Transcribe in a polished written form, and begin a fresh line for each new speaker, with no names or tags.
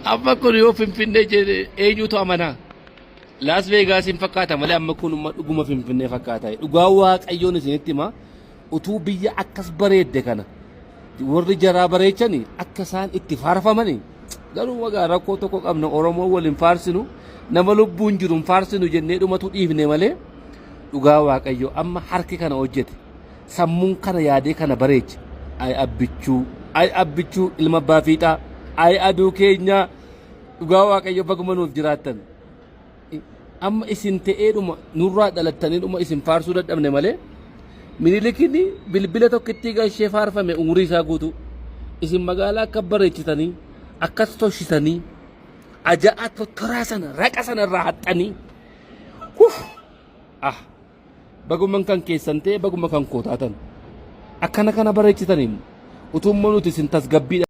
Amma kun yoo Finfinnee jedhe eenyutu amanaa? Laas Veegaasiin fakkaata malee amma kun dhuguma Finfinnee fakkaata. Dhugaa Waaqayyoon isinitti hima, utuu biyya akkas bareedde kana warri jaraa bareechani akka isaan itti faarfamani. Garuu wagaa rakkoo tokko qabna, Oromoo waliin faarsinu, nama lubbuun jiru hin faarsinu jennee dhumatu dhiifne malee, dhugaa Waaqayyo amma harki kana hojjete, sammuun kana yaadee kana bareeche. Ay Abbichuu, ay Abbichuu ilma abbaa fiixaa, ay aduu keenyaa, dhugaa Waaqayyo baguma nuuf jiraattan. Amma isin ta'eedhuma nurraa dhalattaniidhuma isin faarsuu dadhabne malee, Minilikiin bilbila tokkittii gashee faarfame umurii isaa guutuu. Isin magaalaa akka bareechitanii, akkas toshitanii, aja'aa tottoraa sana raqa sana irraa haxxanii. Huf! Ah! Baguma kan keessan ta'e, baguma kan koo taatan. Akkana kana bareechitaniin utummoo nuti isin tasgabbiidha.